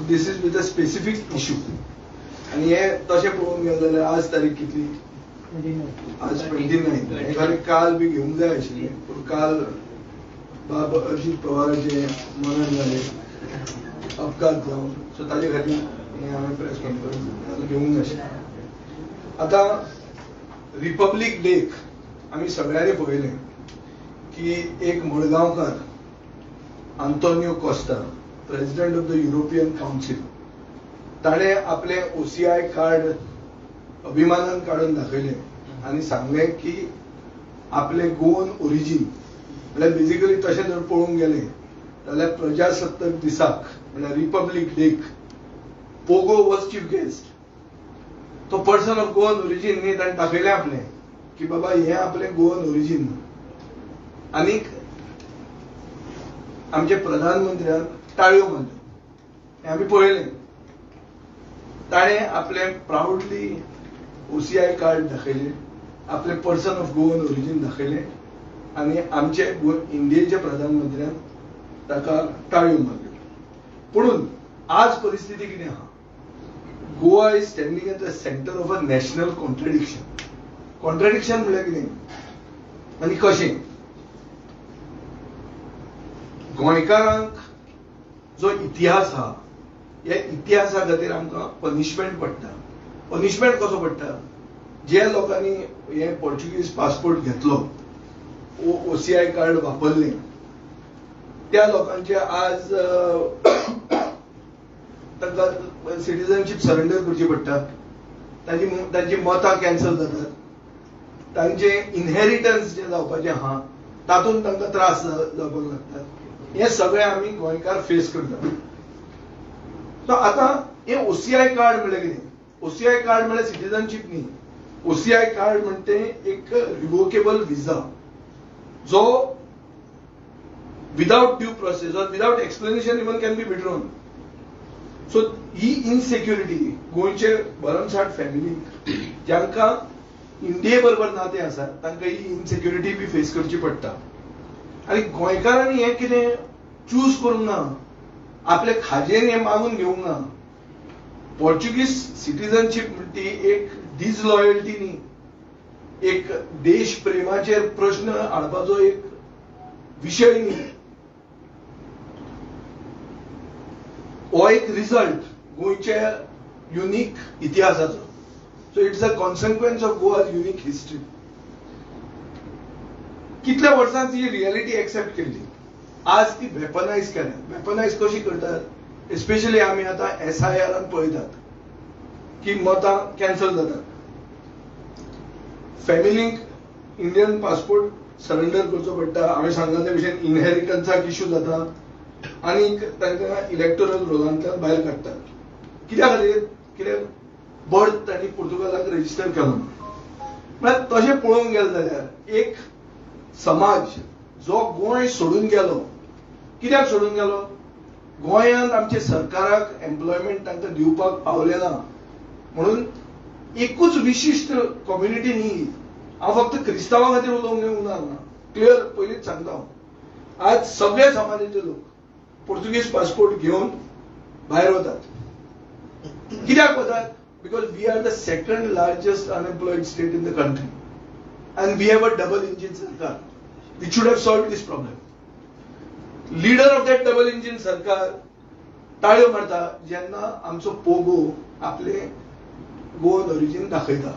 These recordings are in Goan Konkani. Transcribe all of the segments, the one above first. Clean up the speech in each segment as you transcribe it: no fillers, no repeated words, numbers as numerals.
This is with a specific issue. आनी हे तशें पळोवंक गेलें जाल्यार आज तारीख कितली? आज 29. हे खरें काल बी घेवंक जाय आशिल्लें, पूण काल बाब अजीत पवाराचें मरण जालें अपघात जावन, सो ताजे खातीर हें हांवें प्रेस कॉन्फरन्स घेवंक नाशिल्लें. आतां रिपब्लीक डेक आमी सगळ्यांनी पळयलें की एक मडगांवकार Antonio Costa, president of the European Council, ताणें आपलें OCI card अभिमानान काडून दाखयलें आनी सांगलें की आपलें गोवन ओरिजीन. म्हळ्यार बेजिकली तशें जर पळोवंक गेलें जाल्यार प्रजासत्ताक दिसाक म्हळ्यार रिपब्लीक डेक पोगो वॉज चीफ गेस्ट. तो पर्सन ऑफ गोवन ओरिजीन न्ही, ताणें दाखयलें आपलें की बाबा हें आपलें गोवन ओरिजीन. आनीक आमचे प्रधानमंत्र्यान टाळयो मारल्यो हें आमी पळयलें. ताणें आपलें प्रावडली OCI card दाखयलें, आपलें पर्सन ऑफ गोवन ओरिजीन दाखयलें आनी आमचे इंडियेच्या प्रधानमंत्र्यान ताका टाळयो मारल्यो. पुणून आज परिस्थिती कितें आहा? Goa is standing at the centre of a national contradiction. Contradiction म्हणल्यार कितें आनी कशें? गोंयकारांक जो इतिहास आहा, ह्या इतिहासा खातीर आमकां पनिशमेंट पडटा. पनिशमेंट कसो पडटा? जे लोकांनी हे पोर्चुगीज पासपोर्ट घेतलो, OCI card वापरलें, त्या लोकांचे आज तांकां सिटीजनशीप सरेंडर करची पडटा, तांची मतां कॅन्सल जातात, तांचे इनहेरिटन्स जें जावपाचें आहा तातूंत तांकां त्रास जावपाक लागतात. हें सगळें आमी गोंयकार फेस करतात. सो आतां हें OCI card म्हणल्यार कितें? OCI card म्हणल्यार सिटीजनशीप न्ही. OCI card म्हणटा तें एक रिवोकेबल विजा जो without due process or without explanation even can be withdrawn. So he insecurity गोंयचे भरमसाठ फॅमिलीक जांकां इंडिये बरोबर नातें आसा तांकां ही इनसेक्युरिटी बी फेस करची पडटा. आनी गोंयकारांनी हें कितें चूज करूंक ना, आपले खाजेन हें मागून घेवंक ना. पोर्चुगीज सिटीजनशीप म्हणटा ती एक डिसलॉयल्टी न्ही, एक देश प्रेमाचेर प्रश्न हाडपाचो एक विशय न्ही. हो एक रिजल्ट गोंयच्या unique इतिहासाचो. So it's a consequence of Goa's unique history. कितल्या वर्सांत ही रियलिटी एक्सेप्ट केल्ली, आज ती वेपनायज केल्या. वेपनायज कशी करतात? एस्पेशली आमी आतां SIR पळयतात की मतां कॅन्सल जातात, फॅमिलीक इंडियन पासपोर्ट सरेंडर करचो पडटा, हांवें सांगला ते भशेन इनहेरिटन्साक इश्यू जाता आनी तांकां इलेक्टोरल रोलांतल्यान भायर काडटात. कित्या खातीर? कित्याक बर्थ तांणी पुर्तुगालाक रजिस्टर केलो. म्हळ्यार तशें पळोवंक गेलें जाल्यार एक समाज जो गोंय सोडून गेलो, कित्याक सोडून गेलो? गोंयांत आमचे सरकाराक एम्प्लॉयमेंट तांकां दिवपाक पावलें ना म्हणून एकूच विशिश्ट कम्युनिटी न्ही. हांव फक्त क्रिस्तांवां खातीर उलोवंक येवंक ना, क्लियर पयलींच सांगता हांव. आज सगळे समाजाचे लोक पोर्तुगीज पासपोर्ट घेवन भायर वतात. कित्याक वतात? Because we are the second largest unemployed state in the country and we have a double engine sarkar which should have solved this problem. Leader of that double engine sarkar टाळयो मारता जेन्ना आमचो पोगो आपले गोवन ओरिजीन दाखयता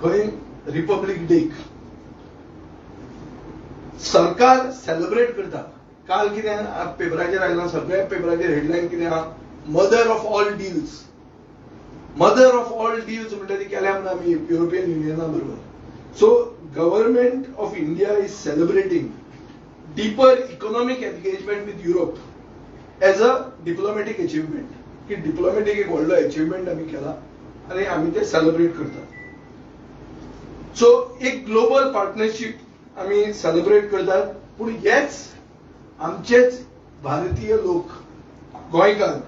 खंय? रिपब्लीक डेक. सरकार सेलिब्रेट करता. काल कितें पेपराचेर आयलां, सगळ्या पेपराचेर हेडलायन कितें आहा? Mother of all deals. Mother of all deals म्हणटा ती केल्या म्हणून आमी युरोपियन युनियना बरोबर. So government of India is celebrating deeper economic engagement with Europe as a diplomatic achievement. की डिप्लोमॅटीक एक व्हडलो अचिव्हमेंट आमी केला आनी आमी ते सेलिब्रेट करतात. सो एक ग्लोबल पार्टनरशीप आमी सेलिब्रेट करतात. पूण हेच आमचेच भारतीय लोक, गोंयकार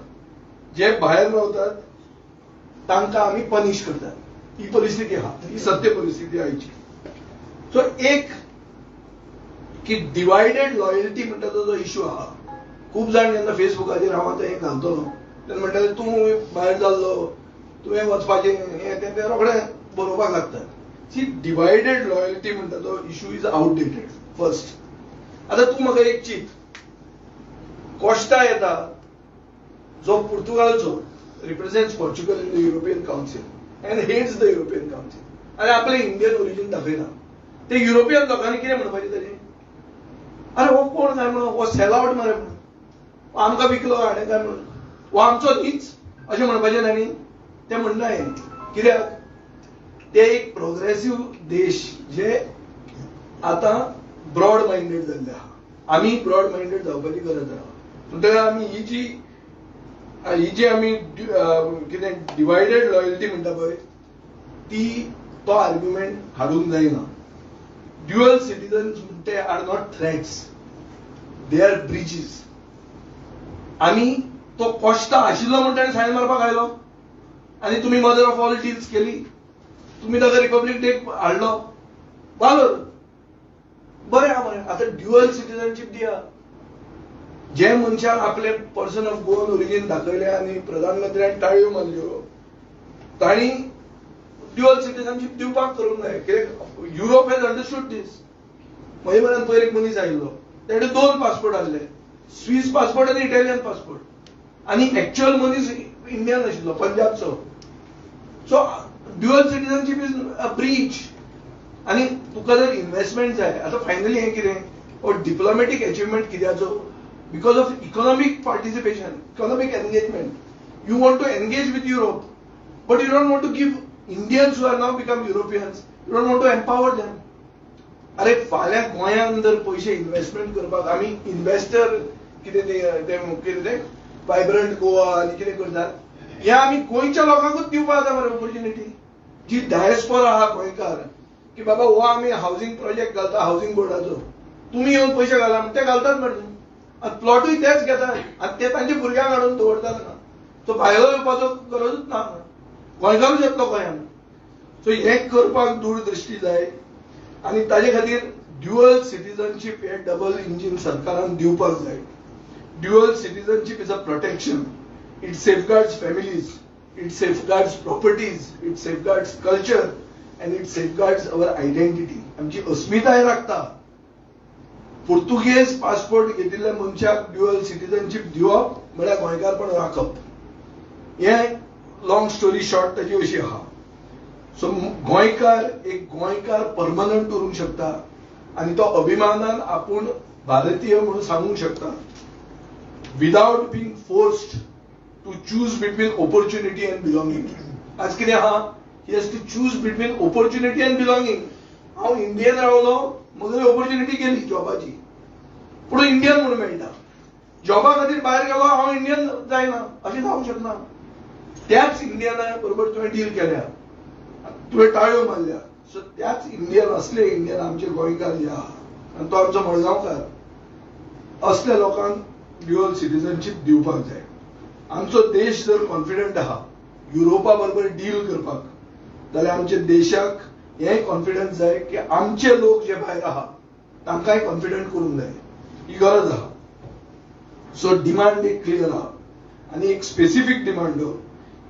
जे भायर रावतात तांकां आमी पनिश करतात. ही परिस्थिती आहा, ही सत्य परिस्थिती आयची. सो एक की डिवायडेड लॉयल्टी म्हणटा तो जो इश्यू आहा, खूब जाण जेन्ना फेसबुकाचेर हांव आतां हें घालतलो तेन्ना म्हणटाले तूं भायर जाल्लो, तुवें वचपाचें हें तें, ते रोखडें बरोवपाक लागतात. सी, डिवायडेड लॉयल्टी म्हणटा तो इशू is outdated first. आतां तूं म्हाका एक चीत, कोश्ता येता जो पुर्तुगालचो, represents Portugal in the European Council and heads the European Council, आनी आपलें इंडियन ओरिजीन दाखयना. ते युरोपियन लोकांनी कितें म्हणपाचें ताजें? अरे हो कोण काय म्हणून, हो सेल आवट मरे म्हणून, आमकां विकलो हाणें काय म्हणून, हो आमचो न्हीच अशें म्हणपाचें तांणी. ते म्हणना हें कित्याक ते एक प्रोग्रेसीव देश जे आतां ब्रॉड मायंडेड जाल्ले आहा. आमी ब्रॉड मायंडेड जावपाची गरज आहा. म्हणटकच आमी ही जी आमी कितें डिवायडेड लॉयल्टी म्हणटा पळय, ती तो आर्ग्युमेंट हाडूंक जायना. ड्युअल सिटीजन्स म्हणटे are not threats, they are bridges. आनी तो कोश्ता आशिल्लो म्हण ताणें सायन मारपाक आयलो आनी तुमी मदर ऑफ ऑल डील्स केली. तुमी ताका रिपब्लीक डे हाडलो, वालोर बरें आहा मरे. आतां ड्युअल सिटीजनशीप दिया. जे मनशाक आपले पर्सन ऑफ गोवन ओरिजीन दाखयले आनी प्रधानमंत्र्यान टाळयो मारल्यो, तांणी ड्युअल सिटीजनशीप दिवपाक करूंक जाय. कित्याक Europe has understood this. म्हजे म्हऱ्यान पयर एक मनीस आयिल्लो, तेणे दोन पासपोर्ट आहले, स्वीस पासपोर्ट आनी इटालियन पासपोर्ट, आनी एक्च्युअल मनीस इंडियन आशिल्लो, पंजाबचो. So dual citizenship is a bridge. आनी तुका जर इन्व्हेस्टमेंट जाय, आतां फायनली हें कितें हो diplomatic achievement कित्याचो? Because of economic participation, economic engagement. You want to engage with Europe, but you don't want to give Indians who are now become Europeans, you don't want to empower them. अरे फाल्यां गोंयांत जर पयशे इन्व्हेस्टमेंट करपाक आमी इन्व्हेस्टर कितें ते कितें ते वायब्रंट गोवा आनी कितें करतात, हें आमी गोंयच्या लोकांकूच दिवपाक जाय मरे ऑपॉर्च्युनिटी. जी डायस्पोरा आहा गोंयकार, की बाबा हो आमी हावजींग प्रोजेक्ट घालता हावजींग बोर्डाचो, तुमी येवन पयशे घाला म्हण ते घालतात मरे. आनी प्लॉटूय तेच घेतात आनी ते तांच्या भुरग्यांक हाडून दवरतात हांगा. सो भायलो येवपाचो गरजूच ना, गोंयकारूच येतलो गोंयांत. सो हें करपाक दूरदृश्टी जाय आनी ताजे खातीर ड्युअल सिटीजनशीप हे डबल इंजीन सरकारान दिवपाक जाय. Dual citizenship is a protection. It safeguards families, it safeguards properties, it safeguards culture and it safeguards our identity. आमची अस्मिताय राखता. पुर्तुगेज पासपोर्ट घेतिल्ल्या मनशाक ड्युअल सिटीजनशीप दिवप म्हळ्यार गोंयकारपण राखप. हें लॉंग स्टोरी शॉर्ट ताजी अशी आहा. सो गोंयकार एक गोंयकार परमनंट उरूंक शकता आनी तो अभिमानान आपूण भारतीय म्हणून सांगूंक शकता without being forced to choose between opportunity and belonging. आज कितें आहा, he has to choose between opportunity and belonging. हांव इंडियन रावलो, म्हगेली ऑपॉर्च्युनिटी गेली जॉबाची, पूण इंडियन म्हणून मेळटा. जॉबा खातीर भायर गेलो, हांव इंडियन जायना अशें जावंक शकना. त्याच इंडियना बरोबर तुवें डील केल्या, तुवें टाळयो मारल्या. सो त्याच इंडियन, असले इंडियन आमचे गोंयकार जे आहा आनी तो आमचो मडगांवकार, असल्या लोकांक ड्युअल सिटीजनशीप दिवपाक जाय. आमचो देश जर कॉन्फिडंट आहा युरोपा बरोबर डील करपाक, जाल्यार आमच्या देशाक हें कॉन्फिडन्स जाय की आमचे लोक जे भायर आहा तांकांय कॉन्फिडंट करूंक जाय. ही गरज आहा. सो डिमांड एक क्लियर आहा आनी एक स्पेसिफीक डिमांड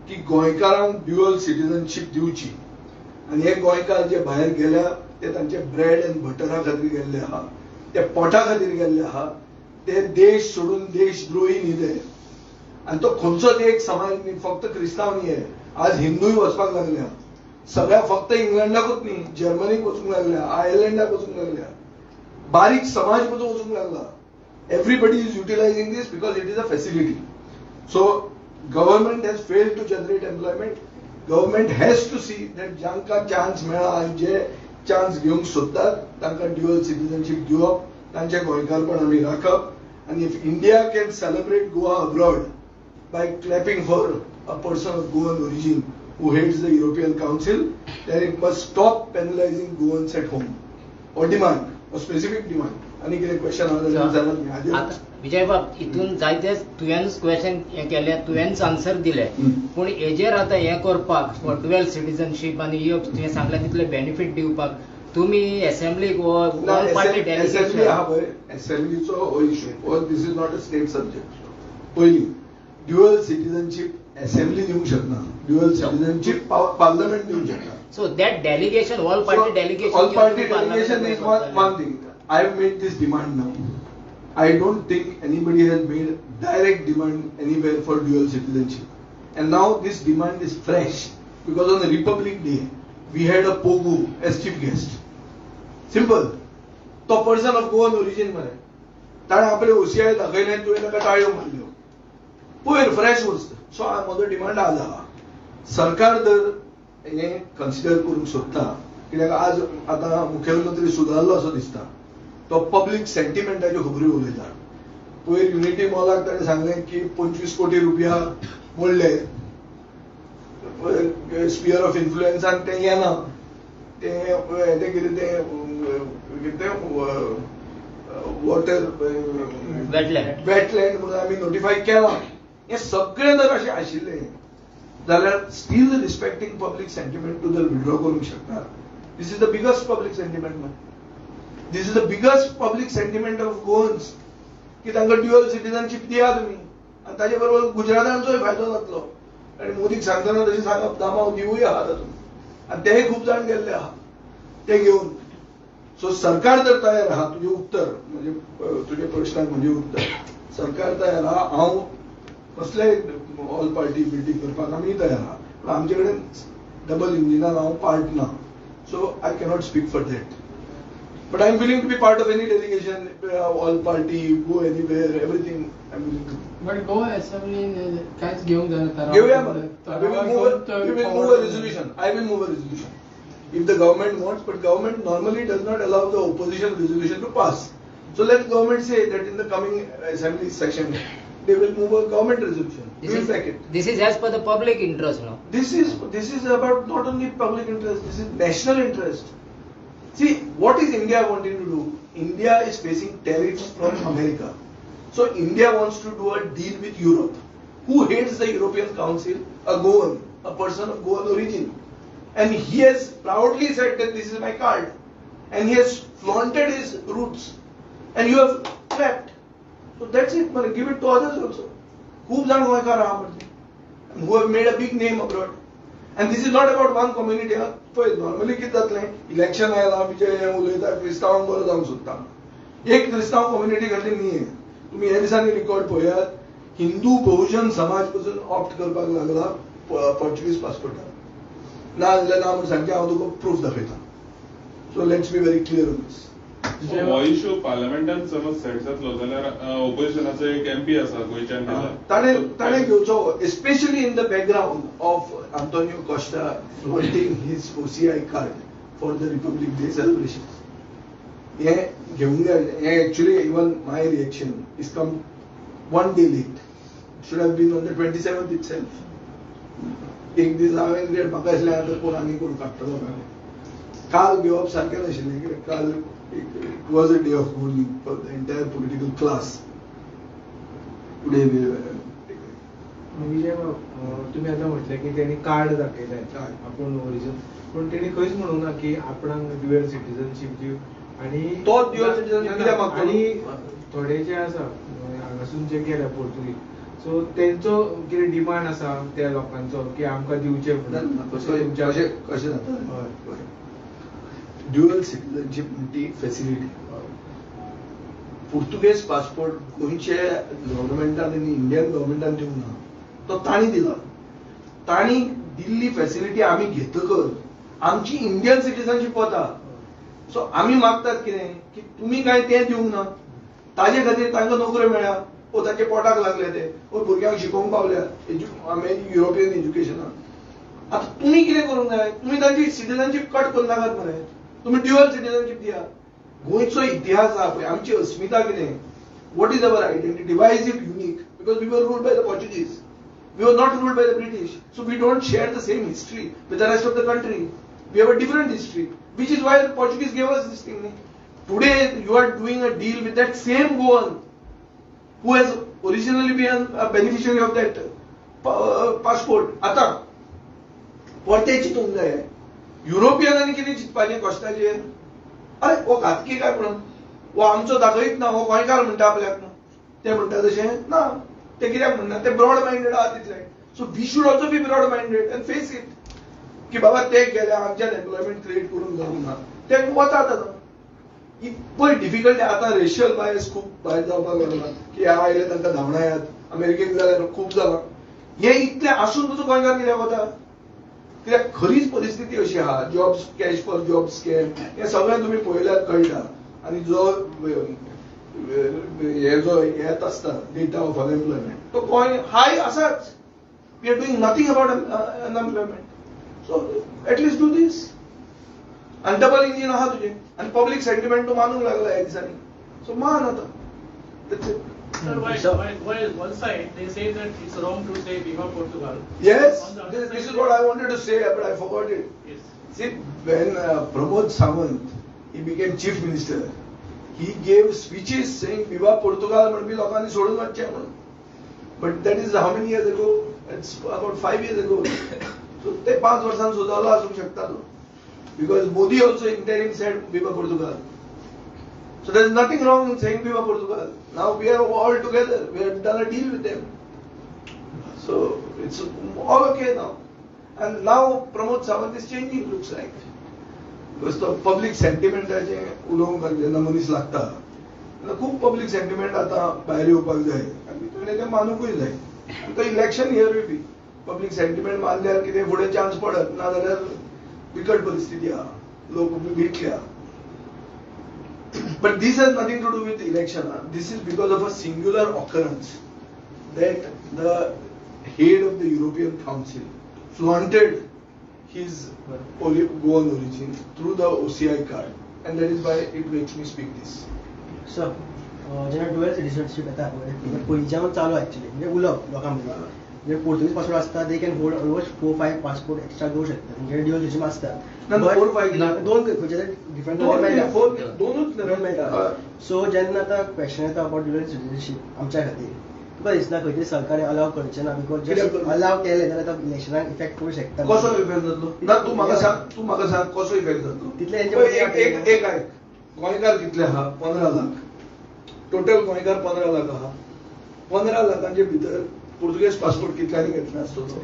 की गोंयकारांक ड्युअल सिटीजनशीप दिवची आनी हे गोंयकार जे भायर गेल्या ते तांचे ब्रेड अँड बटरा खातीर गेल्ले आहा, ते पोटा खातीर गेल्ले आहा. ते देश सोडून देशद्रोही न्ही ते. आनी तो खंयचोच एक समाज न्ही, फक्त क्रिस्तांव न्ही, हे आज हिंदूय वचपाक लागल्या सगळ्या. फक्त इंग्लंडाकूच न्ही, जर्मनीक वचूंक लागल्या, आयर्लंडाक वचूंक लागल्या, बारीक समाज पसून वचूंक लागला. Everybody is utilizing this because it is a facility. So government has failed to generate employment. Government has to see that जांकां चान्स मेळ्ळा आनी जे चान्स घेवंक सोदतात तांकां ड्युअल सिटीजनशीप दिवप, तांचें गोंयकारपण आमी राखप. आनी if India can celebrate Goa abroad by clapping for a person of Goan origin who heads the European Council, then it must stop penalizing Goans at home. Or demand, a specific demand. आनी कितें क्वेश्चन आहा जाल्यार विचारात न्ही. आतां विजयबाब, हितून जायते तुवेंच क्वेश्चन हें केलें, तुवेंच आन्सर दिले, पूण हेजेर आतां हें करपाक फॉर ड्युअल सिटीजनशीप आनी ह्यो तुवें सांगलें तितले बेनिफीट दिवपाक तुमी एसेंब्लीक ऑल पार्टी असेंब्ली आहा पळय, असेंब्लीचो हो इशू हो, this is not a state subject. पयली ड्युअल सिटीजनशीप असेंब्ली दिवंक शकना, ड्युअल सिटीजनशीप पार्लमेंट दिवंक शकना. So that delegation, all party delegation, all party delegation is one thing. I have made this demand now. I don't think anybody has made direct demand anywhere for dual citizenship. And now this demand is fresh because on the Republic Day we had a Pogu as chief guest. Simple. तो पर्सन ऑफ गोवन ओरिजिन मरे, ताणें आपले ओसीआय दाखयलें आनी तुवें ताका टाळयो मारल्यो. पयर फ्रेश वस्त. सो म्हजो डिमांड आज आहा, सरकार जर हें कन्सिडर करूंक सोदता, कित्याक आज आतां मुखेलमंत्री सुदारलो असो दिसता, तो पब्लीक सेंटिमेंटाच्यो खबरी उलयता. पयर युनिटी मॉलाक ताणें सांगलें की 25 कोटी रुपया मोडले, स्पियर ऑफ इन्फ्लुएन्सान तें येना, तें तें कितें तें कितें वॉटर वेटलँड म्हणून आमी नोटिफाय केलां. हें सगळें जर अशें आशिल्लें जाल्यार स्टील रिस्पेक्टींग पब्लीक सेंटिमेंट तूं जर विड्रॉ करूंक शकता. This is the biggest public sentiment man. This is the biggest public sentiment of Goans की तांकां ड्युअल सिटीजनशीप दिया तुमी, आनी ताजे बरोबर गुजरातांचोय फायदो जातलो. आनी मोदीक सांगतना तशें सांगप दामाव दिवूय आहा तातूंत, आनी तेय खूब जाण गेल्ले आहा ते घेवन. सो सरकार जर तयार आहा, तुजें उत्तर म्हणजे तुज्या प्रश्नाक म्हजें उत्तर, सरकार तयार आहा, हांव कसलेय ऑल पार्टी मिटींग करपाक आमी तयार आहा, पूण आमचे कडेन डबल इंजिनान हांव पार्ट ना. So I cannot speak for that. But I am willing to be part of any delegation, all party, go anywhere, everything I am willing to. But Goa assembly कांयच घेवंक जायना. घेवया, we will move a resolution. I will move a resolution if the government wants, but government normally does not allow the opposition resolution to pass. So let government say that in the coming assembly session they will move a government resolution. This is, this is as per the public interest, no? This is about not only public interest, this is national interest. See, what is India wanting to do? India is facing tariffs from America. So India wants to do a deal with Europe. Who heads the European Council? A Goan, a person of Goan origin. And he has proudly said that this is my card. And he has flaunted his roots. And you have clapped. So that's it, man. Give it to others also. खूब जाण गोंयकार आहा म्हणजे, who have made a big name abroad. And this is not about one community. पळय नॉर्मली कितें जातलें, इलेक्शन आयलां, विजय हें उलयता, क्रिस्तांवांक बरो जावंक सोदता. एक क्रिस्तांव कम्युनिटी खातीर न्ही, तुमी ह्या दिसांनी रिकॉर्ड पळयात, हिंदू बहुजन समाज पसून ऑप्ट करपाक लागला पोर्चुगीज पासपोर्टार. ना जाल्यार ना म्हूण सांगचें, हांव तुका प्रूफ दाखयता. So let's be very clear on this. हो इश्यू पार्लमेंटान समज सेट जातलो जाल्यार ओपोजिशनाचो एक एमपी आसा गोंयच्यान, ताणें घेवचो, especially in the background of Antonio Costa flaunting his OCI card for the Republic Day celebration. हें घेवंक जाय. हें actually even my reaction is come one day late, should have been on the 27th itself. एक दीस हांवें म्हाका आसलें आतां कोण आनी कोण काडटलो काय. काल घेवप सारकें नाशिल्लें, कित्याक काल it was a day of mourning for the entire political class. Today we Vijay तुम्ही आता म्हटलं की त्यांनी कार्ड दाखयलें आपूण ओरिजिन, पूण तेणी खंयच म्हणूंक ना की आपणाक ड्युअल सिटीजनशीप दिव. आनी तो ड्युअल सिटीजनशीप कित्याक मागता? आनी थोडे जे आसा हांगासून जे गेले पोर्तुगीज, सो तेंचो कितें डिमांड आसा त्या लोकांचो की आमकां दिवचें म्हणून. कशें जाता ड्युअल सिटीजनशीप म्हणटी फॅसिलिटी. पुर्तुगेज पासपोर्ट गोंयचे गव्हर्मेंटान आनी इंडियन गव्हर्मेंटान दिवंक ना, तो तांणी दिला. तांणी दिल्ली फॅसिलिटी आमी घेतकच आमची इंडियन सिटीजनशीप वता. सो आमी मागतात कितें की तुमी कांय तें दिवंक ना, ताजे खातीर तांकां नोकऱ्यो मेळ्ळ्या, ओ तांच्या पोटाक लागले ते, ओ भुरग्यांक शिकोवंक पावल्या आमी युरोपियन एज्युकेशनाक. आतां तुमी कितें करूंक जाय, तुमी तांची सिटीजनशीप कट करूं नाकात मरे, तुमी ड्युअल सिटीजनशीप दिया. गोंयचो इतिहास आहा पळय, आमची अस्मिता कितें, what is our identity, why is it unique? Because we were ruled by the Portuguese, we were not ruled by the British, so we don't share the same history with the rest of the country. We have a different history, which is why the Portuguese gave us this thing. Today you are doing a deal with that same Goan who has originally been a beneficiary of that passport. आतां परतें चिंतूंक जाय युरोपियनांनी कितें चिंतपाचें कॉश्ताचेर, अरे हो घातकी काय म्हणून, हो आमचो दाखयत ना, हो गोंयकार म्हणटा आपल्याक, ते म्हणटा तशें ना. ते कित्याक म्हणना? ते ब्रॉड मायंडेड आहा तितले. So we should also be broad minded and face it की बाबा ते गेले आमच्यान एम्प्लॉयमेंट क्रिएट करूंक जावंक ना, ते वतात आतां. पळय डिफिकल्टी आतां रेशियल बायस खूब भायर जावपाक लागला की हे आयले तांकां धांवडायात, अमेरिकेक जाल्यार खूब जालां. हें इतलें आसून तुजो गोंयकार कित्याक वता? कित्याक खरीच परिस्थिती अशी आहा. Jobs, cash for job scam हें सगळें तुमी पळयल्यार कळटा. आनी जो हे जो येत आसता डेटा ऑफ अनएम्प्लॉयमेंट तो गोंय हाय आसाच. We are doing nothing about unemployment. So at least do this. आनी डबल इंजीन आहा तुजें आनी पब्लीक सेंटिमेंट तूं मानूंक लागला ह्या दिसांनी. सो मान आतां. That's it. Sir, why one side they say that it's wrong to say Viva Portugal? Yes, this is what I wanted to say, but I forgot it. Yes. See, when Pramod Sawant, he became chief minister, he gave speeches saying Viva Portugal म्हणपी लोकांनी सोडून वचचें म्हणून. But that is how many years ago? It's about 5 years ago. So ते 5 वर्सां सुदारलो आसूंक शकता तो. Because Modi also interim said Viva Portugal. So there is nothing wrong in saying Viva Portugal. Now we are all together. We have done a deal with them. So it's all okay now. And now Pramod Sawant is changing, looks like. Because the public sentiment जें उलोवंक जेन्ना मनीस लागता तेन्ना खूब पब्लीक सेंटिमेंट आतां भायर येवपाक जाय आनी ताणें तें मानुकूय जाय. तो election year will be. Public sentiment मानल्यार कितें फुडें चान्स पडत, ना जाल्यार बिकट परिस्थिती आहा, लोक विटल्या. But this has nothing to do with election. This is because of a singular occurrence that the head of the European Council flaunted his Goan origin through the OCI card, and that is why it makes me speak this. Sir, जेन्ना डुअल सिटीजनशीप येता पळय, पयलींच्यान चालू एक्चुअली, म्हणजे उलोवप लोकां मदीं, म्हणजे पोर्तुगीज पासपोर्ट आसता, they can hold almost 4-5 passport extra घेवंक शकता, तेंचे ड्युअल सिटीजन आसता. 4-5 दोन खंयचे डिफरंट दोनूच मेळटा. सो जेन्ना आतां क्वेश्चन येता अबाउट ड्युअल सिटीजनशीप आमच्या खातीर, तुका दिसना खंयतरी सरकार अलाव करचें ना? Because allow केलें जाल्यार आतां इलेक्शनाक इफेक्ट करूं शकता. कसो इफेक्ट जातलो? ना तूं म्हाका सांग, तूं म्हाका सांग कसो इफेक्ट जातलो? तितले एक आयक, गोंयकार कितले आहा? 15 लाख टोटल गोंयकार, 15 लाख आहा. 15 लाखांचे भितर पुर्तुगेज पासपोर्ट कितल्यांनी घेतला आसतलो?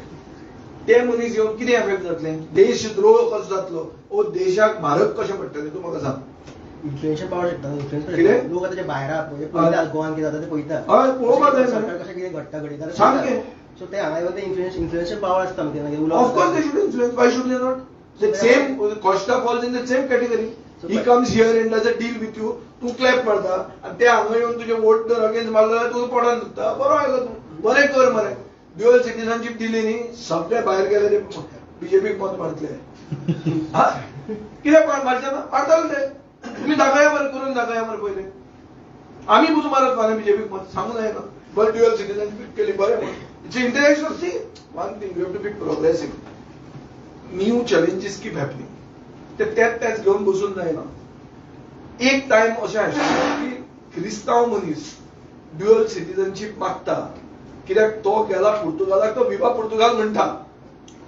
ते मनीस येवन कितें एफेक्ट जातलें? देशद्रोह कसो जातलो? ओ देशाक म्हारग कशें पडटलें? तूं म्हाका सांग. इन्फ्लुएन्शियल पावर शकता, इन्फ्लुएन्स लोक आतां जे भायर आहा पळय, पळयता गोवान कितें जाता तें पळयता, हय पळोवपाक जाय सरकार कशें कितें घडटा घडयता सामकें. सो ते हांगा येवन ते इन्फ्लुएन्शियल पावर आसता मागीर. Of course they should influence. Why should they not? The same Costa falls in the same category. He comes here and does a deal with you. तूं क्लॅप मारता आनी ते हांगा येवन तुजे वोट जर अगेन्स्ट मारलो जाल्यार तुजो पोटान दुखता. बरो आयलो तूं, बरें कर मरे. ड्युअल सिटीजनशीप दिली न्ही, सगळे भायर गेले ते बीजेपीक मत मारतले. कित्याक मारचे ना? मारताले ते. तुमी दाखया मरे, करून दाखया मरे पयले. आमी पसून मारत फाल्यां बीजेपीक मत, सांगून जायना. बरें ड्युअल सिटीजनशीप केली, बरें म्हण. It's international. See, one thing, you have to be progressive. New challenges keep happening. ते त्याच त्याच घेवन बसून जायना. एक टायम अशें आशिल्लें की क्रिस्तांव मनीस ड्युअल सिटीजनशीप मागता कित्याक तो गेला पुर्तुगालाक, तो विवा पुर्तुगाल म्हणटा.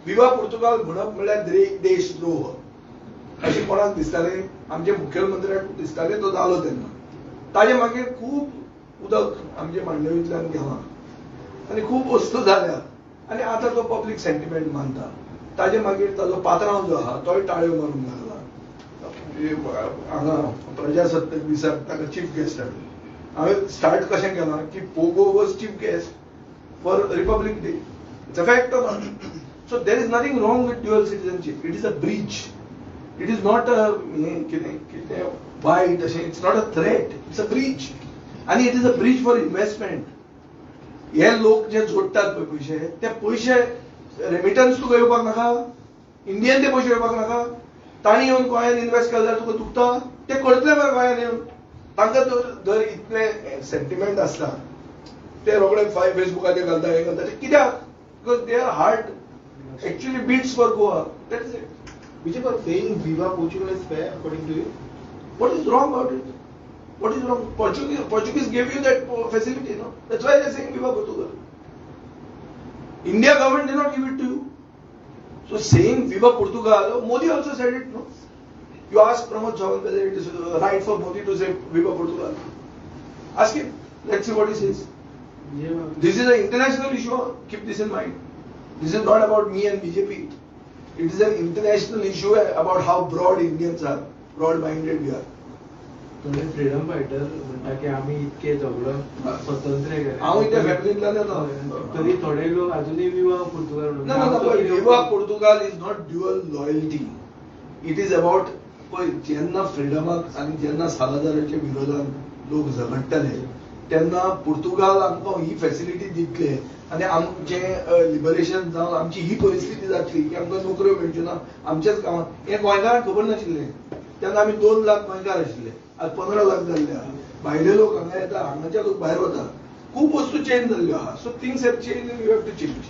विवा पुर्तुगाल म्हणप म्हणल्यार देशद्रोह अशें कोणाक दिसतालें? आमच्या मुखेलमंत्र्याक दिसतालें. तो जालो तेन्ना. ताजे मागीर खूब उदक आमच्या मांडवींतल्यान गेलां आनी खूब वस्तू जाल्या आनी आतां तो पब्लीक सेंटिमेंट मानता. ताजे मागीर ताजो पात्रांव जो आहा तोय टाळयो मारूंक लागला. हांगा प्रजासत्ताक दिसाक ताका चीफ गेस्ट हाडलो. हांवें स्टार्ट कशें केलां की Pogo was chief guest for Republic Day. It's a fact or not? So there is nothing wrong with dual citizenship. It is a bridge. It is not a कितें कितें वायट अशें. It's not a threat. It's a bridge. आनी it is a bridge for investment. हे लोक जे जोडटात पळय पयशे, ते पयशे रेमिटन्स तुका येवपाक नाका, इंडियन ते पयशे येवपाक नाका. तांणी येवन गोंयांत इन्वेस्ट केले जाल्यार तुका दुखता? ते करतले मरे गोंयांत येवन. तांकां जर इतलें सेंटिमेंट आसता ते रोखडे फेसबुकाचेर घालता, हें घालता. कित्याक? Because their heart actually beats for Goa. That is it. Vijay, saying Viva Portugal is fair according to you? What is wrong about it? What is wrong? Portuguese gave you that facility, no? That's why they are saying Viva Portugal. India government did not give it to you. So saying Viva Portugal, Modi also said it, no? You ask Pramod Sawant whether it is right for Modi to say Viva Portugal. Ask him. Let's see what he says. This is an international issue. Keep this in mind. This is not about me and BJP. It is an international issue about how broad Indians are, broad minded we are. थोडे फ्रीडम फायटर म्हणटा की आमी इतके झगडोन स्वतंत्र केले. हांव त्या फॅमिलींतल्यान येता. तरी थोडे लोक अजूनय विवा पुर्तुगाल. ना ना, Viva Portugal is not dual loyalty. It is about पळय, जेन्ना फ्रिडमाक आनी जेन्ना सालादाराच्या विरोधान लोक झगडटाले तेन्ना पुर्तुगाल आमकां ही फॅसिलिटी दितले आनी आमचें लिबरेशन जावन आमची ही परिस्थिती जातली की आमकां नोकऱ्यो मेळच्यो ना आमच्याच गांवांत, हें गोंयकारांक खबर नाशिल्लें. तेन्ना आमी 2 लाख गोंयकार आशिल्ले, आज 15 लाख जाल्ले आहा. भायले लोक हांगा येता, हांगाचे लोक भायर वता. खूब वस्तू चेंज जाल्ल्यो आहा. So things have change, you have to change.